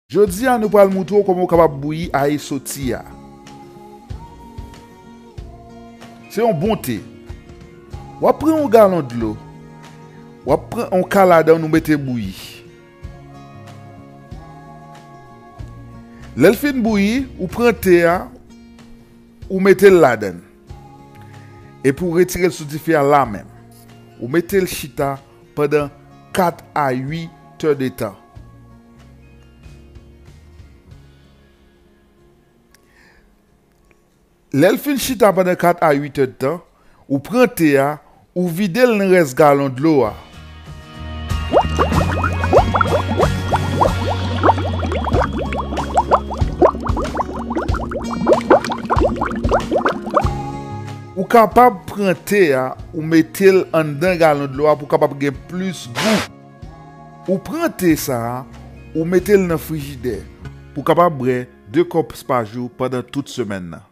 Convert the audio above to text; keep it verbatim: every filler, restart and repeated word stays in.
Jodi a, nou pral moutre w kòman w kapab bouyi aye soti a. Se yon bon te. W ap pran yon galon dlo, w ap pran yon ka ladan l, ou mete bouyi. Lè l fin bouyi, ou pran te a, ou mete l ladan l. Epi ou retire l sou dife a lamenm. Ou mete l chita pandan kat a uit è de tan. Lè l fin chita pandan kat a uit è de tan, ou pran te a, ou vide l nan rès galon dlo a. Ou kapab pran te a, ou mete l anndan galon dlo a pou w kapab gen plis gou. Ou pran te sa a, ou mete l nan frijidè pou w kapab bwè de kòp pa jou pandan tout semèn nan.